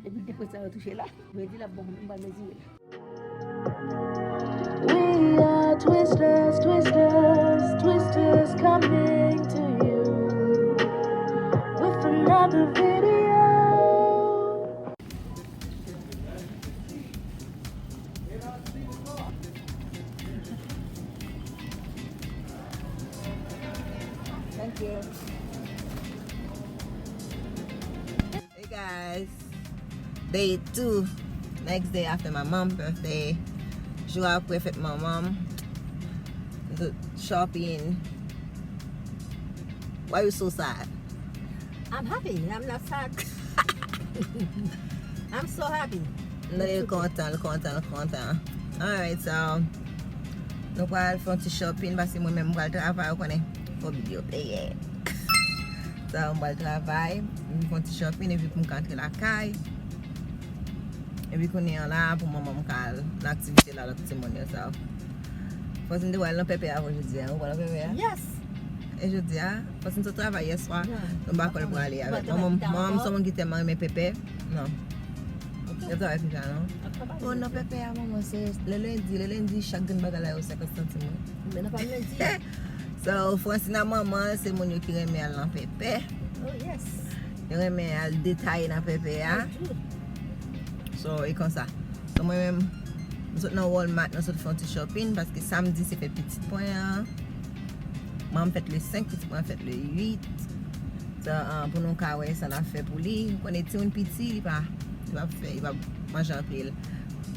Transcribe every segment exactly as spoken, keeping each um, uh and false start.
Epi de pwent sa yo touche la, mwen di l ap bon, m pral mezire l. We are Twistlers, Twistlers, Twistlers coming to you with another video. Thank you. Hey guys, day two, next day after my mom birthday. Jou apre fèt manman m. The shopping. Why you so sad? I'm happy. I'm not sad. I'm so happy. Non, li kontan, li kontan, li kontan. Alright, so nou pral fè yon ti shopping paske mwen menm m pral travay, ou konnen. Fò bib yo peye. So, m pral travay, m fè yon ti shopping epi pou m ka antre lakay. Epi kounye an la, pou manman m ka al nan aktivite la, lòt timoun yo, so. Fò si m te pral nan pèpè a pou jodi a, ou pral nan pèpè a? Yes. E jodi a, fò si m sot travay yè swa, m pa kwè l prale avèk manman m. Manman m se yon moun ki tèlman renmen pèpè. Non. Yo travay pita non. Oh non, pèpè a manman se le lendi, le lendi chak grenn bagay la yo senkant santim wi. Men nan pa lendi. So, Francine ak manman se moun yo ki renmen al nan pèpè. Oh yes. Yo renmen al detaye nan pèpè a. So, e konsa. So, mwen menm, m sot nan Walmart, nou sot fè yon ti shopping, paske samdi se fèt pitit mwen an. Manman m fèt le senk, pitit mwen fèt le uit. So, ah, pou nou ka wè sa n ap fè pou li. Ou konnen timoun piti, li pa, li pa fè, li pa manje anpil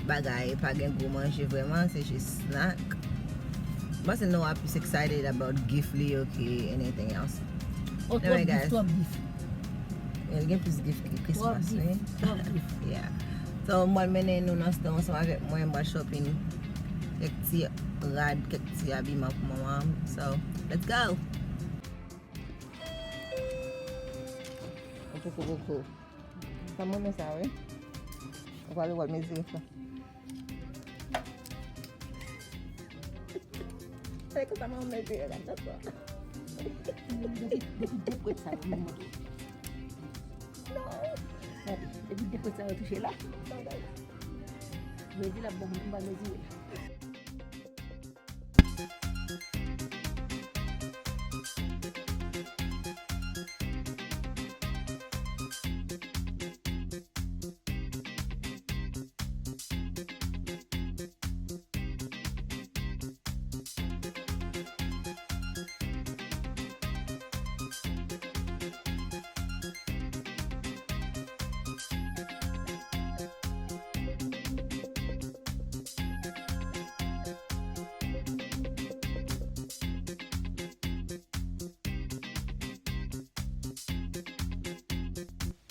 bagay, pa gen gwo manje vrèman, se jis snack. M panse Noah plus excited about gift li, okay, anything else. Oh, anyway, twòp gift, guys. Twòp gift. Li gen plis gift ki Christmas, wi. Twòp gift. Yeah. So, m pral mennen nou nan store ansanm avèk mwen, m pral shopping kèk ti rad, kèk ti abiman pou manman m. So, let's go! Koko, koko. Sa m renmen sa, wi. Ou pral wè mezire fè. Gade konsa manman m mezire, gade sa. Depi, depi de pwent sa yo, manman. Non. Gade, depi de pwent sa yo touche la. Mwen di l ap bon, m pral mezire.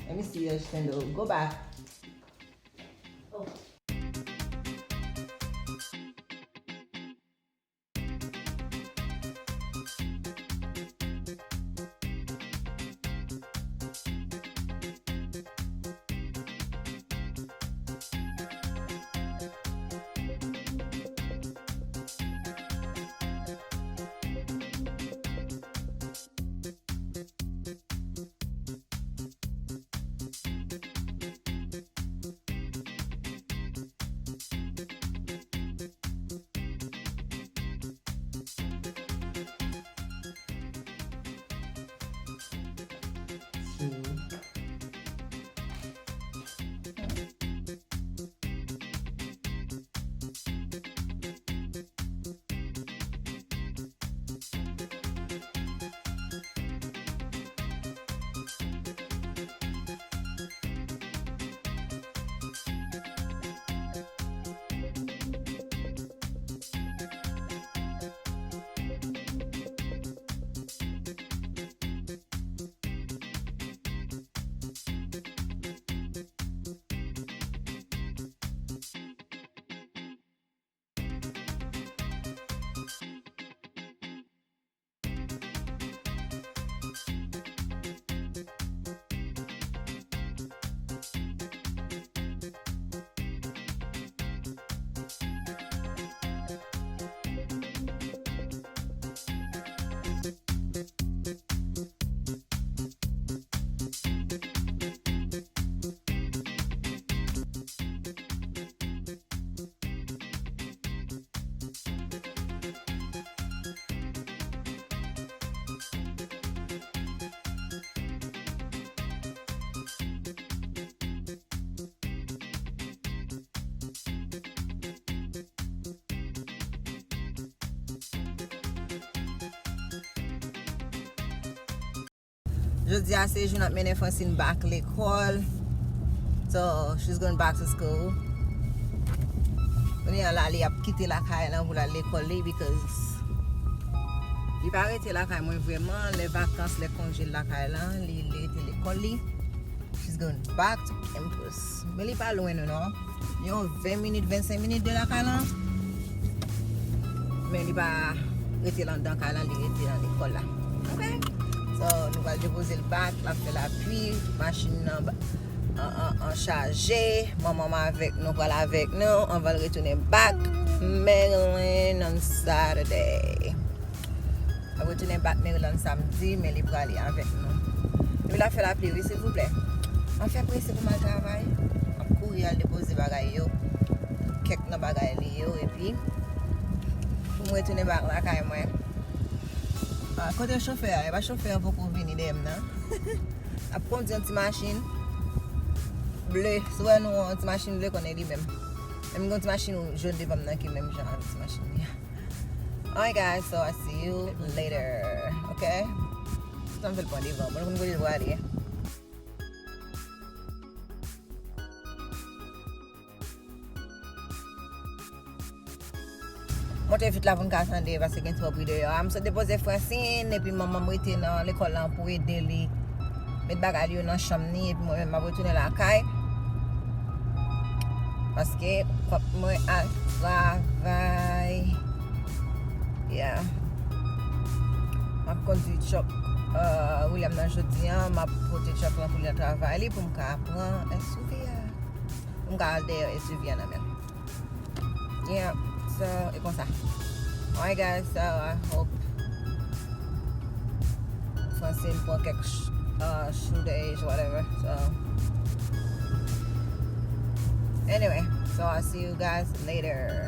Let me see your sandal. Go back. Oh. Jodi a se jou n ap mennen Francine back lekòl. So, she's going back to school. Kounye a la, li ap kite lakay lan pou l al lekòl li because li pa rete lakay mwen vrèman. Lè vakans, lè konje l lakay lan, li, li rete lekòl li. She's going back to campus. Men li pa lwen nou non. Yon ven minit, vennsenk minit de lakay lan. Men li pa rete anndan kay lan, li rete nan lekòl la. Ok? So, nou pral depoze l back, l ap fè lapli, machin nan ba- an, an, an chaje. Manman m avèk nou, pral avèk nou, anvan l retounen back Maryland on Saturday. L ap retounen back Maryland samdi, men li prale avèk nou. Epi l ap fè lapli wi, silvouplè. Anfen, prese pou m al travay. M ap kouri al depoze bagay yo. Kèk nan bagay li yo, epi pou m retounen back lakay mwen. Ah, kote chofè a? E pa chofè a poko vini dèyè m nan. Ap kondui yon ti machin ble. Si w wè nou yon ti machin ble, konnen li menm. Menm gen yon ti machin jòn devan m nan ki menm jan avèk ti machin li a. Alright guys, so I see you later. Ok? Tan fè l pran devan. Bon, nou konn kote l prale. Monte vit la pou n ka tande, paske gen twòp bri deyò a. M sot depoze Francine, epi manman m rete nan lekòl lan pou ede li met bagay li yo nan chanm ni, epi mwen menm m ap retounen lakay. Paske fòk mwen al travay. Yeah. M ap kondui truck, euh, William nan jodi a. M ap pote truck lan pou li al travay li, pou m ka pran S U V a. Pou m ka al dèyè S U V a nan men l. Yeah, so, e konsa. Alright guys, so I hope Francine pran kèk sh- uh, shoe days, whatever. So, anyway, so I'll see you guys later.